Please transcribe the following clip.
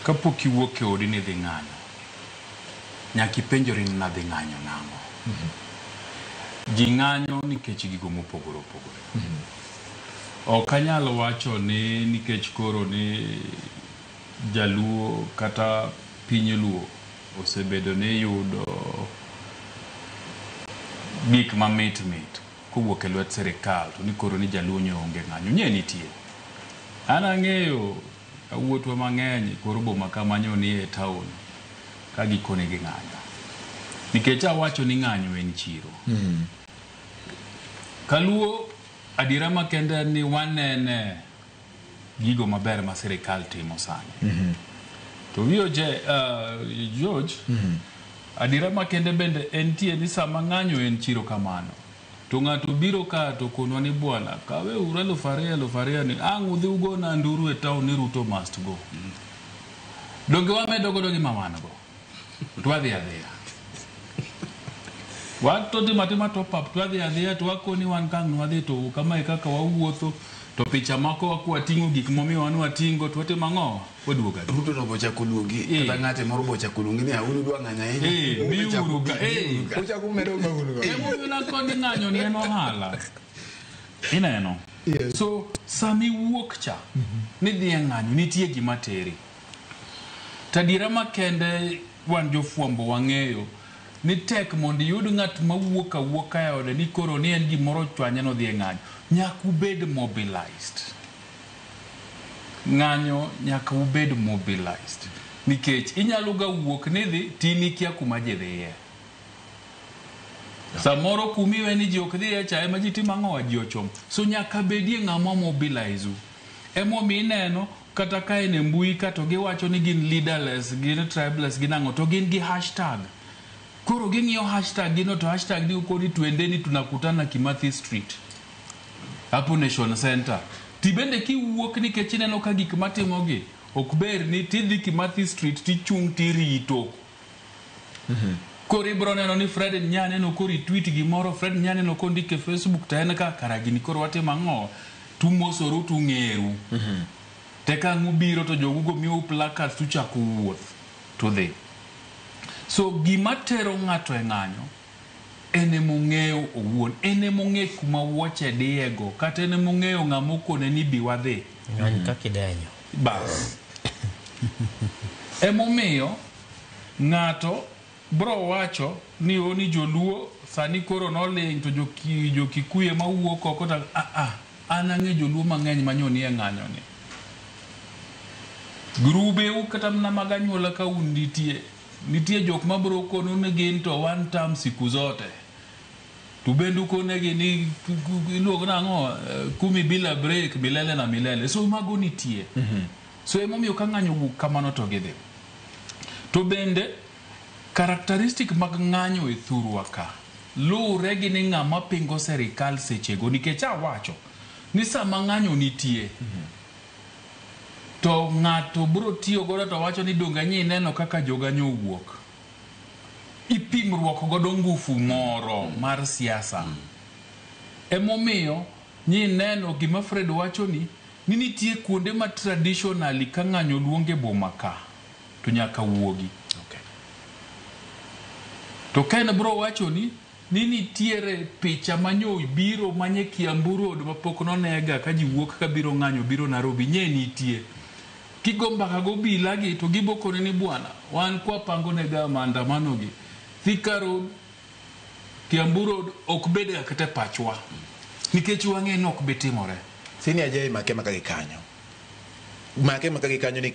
Kapok iwuok e odi ni idhi ng'anyo, nyaka ipenjori ni nadhi ng'anyo nang'o. Ji ng'anyo nikech gigo mopogore opogore. Ok anyal wacho ni nikech koro ni jaluo kata piny luo osebedo ni yudo gik mamit mit kowuok e lwet sirikal to ni koro ni jaluo nyo onge ng'anyo. Nye nitie. An ang'eyo yawuotwa mang'eny e kor boma kama nyo ni e town ka gikone ging'anyo. Nikech awacho ni ng'anyo en chiro. Kaluo adiera makende en ni wanene gigo maber ma sirikal timo sani. To VOJ, George, adiera makende bende entie ni sama ng'anyo en chiro kamano. To ng'ato biro ka to konwa ni bwana, kawe uru 2000 2000 ni ang' udhi ugona nduru e town ni Ruto must go. Donge wamedo godo gima wan go? To wadhi adhiya. Wato timo atima top up to wadhi adhiya to wakoni wan kang' nwadhi to kama e kaka wawuotho to picha mako wating'o gik momiyo wan wating'o to watimo ang'o? Waduogo adhiya. Ruto no bochako luongi kata ng'ate moro bochako luongi ni un udwa ng'anyo ahinya. Biuru ka. Uchako umedo maun go. Emomiyo nakoni ng'anyo ni en ohala. Ineno? Yes. So sami wuok cha nidhi e ng'anyo nitie gima teri. To adiera makende wan jofwambo wang'eyo ni tek mondo iyud ng'at mawuok awuoka e ode ni koro ni en gimoro ochwanye nodhi e ng'anyo. Nyaka ubed mobilized. Ng'anyo nyaka ubed mobilized. Nikech inyalo ga wuok nidhi tin ikia kuma ji dhiye. Samoro kumiwe ni ji ok dhiye cha ema ji timo ang'o ji ochom. So nyaka bedie ng'ama mobilize u. Emomiyo ineno kata ka en e mbui ka to giwacho ni gin leaderless, gin tribeless, gin ang'o to gin gi hashtag. Koro ging'iyo hashtag gino to hashtag ni koni twendeni tunakutana Kimathi Street. Hapo Nation Center. Ti bende kiwuok nikech ineno ka gik matimogi ok ber ni tidhi Kimathi Street tichung' tirito. Koro ibiro neno ni Fred nya neno ko retweet gimoro, Fred nya neno kondiko e Facebook to en ka kara gini koro watimo ang'o? Tumosoru tung'eru. Te ka ang' ubiro to jogugo miyou placards tuchako wuoth tudhi. So gima tero ng'ato e ng'anyo en emong'eyo owuon, en emong'e kuma wuoche diyego, kata en emong'eyo ng'ama okone ni bi wadhi. Ng'any kaka idenyo. Bas. Emomiyo ng'ato bro wacho ni oni joluo sani koro noling' to jokikuyu ema wuok oko to an ang'e joluo mang'eny manyo nie ng'anyo ni. Grube u kata mana mag anyuola ka un nitie, nitie jok mabro konu ni gin to one term siku zote. To bende ukonegi ni iluongo nang'o kumi bila break milele na milele. So mago nitie. So emomiyo ka ng'anyo owuok kamano to gidhi. To bende characteristic mag ng'anyo e thurwa ka luwre gi ni ng'ama pingo serikal sechego nikech awacho ni sama ng'anyo nitie to ng'ato bro tiyo godo to wacho ni donge nyi ineno kaka joga nyo owuok. Ipimruok godo ngufu moro mar siasa. Emomiyo nyi neno gima Fred wacho ni nitie kuonde ma traditionally ka ng'anyo luonge boma ka to nyaka wuogi. Okay. To Ken bro wacho ni nitiere picha manyo biro manye Kiambu Road mapok nonega ka ji wuok ka biro ng'anyo biro Nairobi nye nitie. Kigo mbaka go obila gi to gibo koni ni bwana wan kwa pango nega maandamano gi Thika Road, Kiambu Road ok bed ga kata e pachwa nikech wang'e ni ok bi timore. Senior J make maka gi kanyo. Make maka gi kanyo nikech